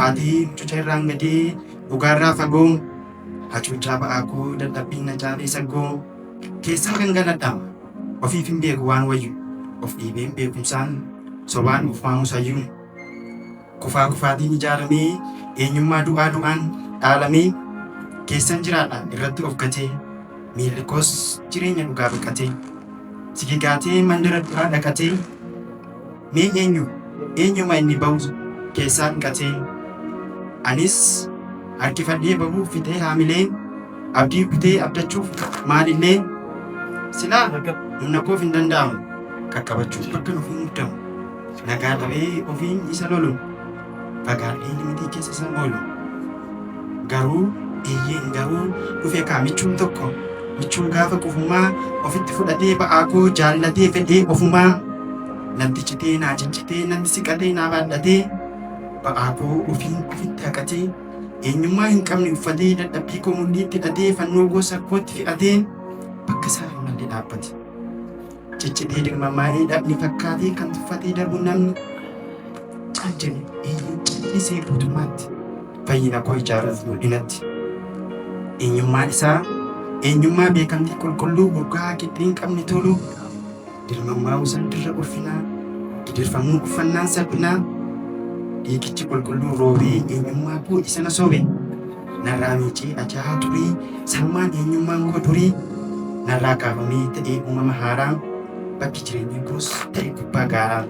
Kufaatii mucuca irraan gadee dhugaarraa fagoo hacuuccaa ba'aa koo dadhabbiin na caalee saggoo keessan gangaladha ofiif hin beeku waan wayyu of dhiibeen beekumsaan sobaan of waamu sayyuu kufaa kufaatiin ijaaramee eenyummaa du'aa du'aan dhaalamee keessan jiraadha irratti of gatee miilli koos jireenya dhugaa baqatee sigigaatee mandara du'aa dhaqatee mee eenyu eenyuma inni ba'u keessaa dhiqatee anis harkifadhee bahuuf fixee haamilee abdii kutee abdachuuf maalillee silaa humna koof hin danda'amu qaqqabachuuf bakka nuuf hin muddamu nagaa dhabee ofiin isa lolu fagaadhee limitii keessa san oolu garuu eeyyeen garuu dhufe kaa michuun tokko michuun gaafa qufummaa ofitti fudhatee ba'aa koo jaallatee fedhee ofumaa natti citee naa ciccitee namni siqatee naa baadhatee ba'aa koo ofiin ofitti haqatee eenyummaa hin qabne uffatee dadhabbii koo mudhiitti hidhatee fannoo koo sakkootti fe'atee bakka isaa hin malle dhaabbate. Ciccitee dirmammaa'ee dhabni fakkaatee kan tuffatee darbu namni cal jedhe eeyyee callisee guutummaatti fayyina koo ijaaruuf mul'inatti. Eenyummaan isaa eenyummaa beekamtii qulqulluu urgaa qixxee hin qabne tolu dirmammaa'uu san dirra ulfinaa gidirfamuu uffannaan salphinaa dhiigichi qulqulluu roobee eenyummaa koo isa na sobe narraa miicee ajaa'aa turii sarmaan eenyummaan koo durii narraa kaafamee ta'ee uumama haaraa bakki jireenya koos ta'e gubbaa gaaraa.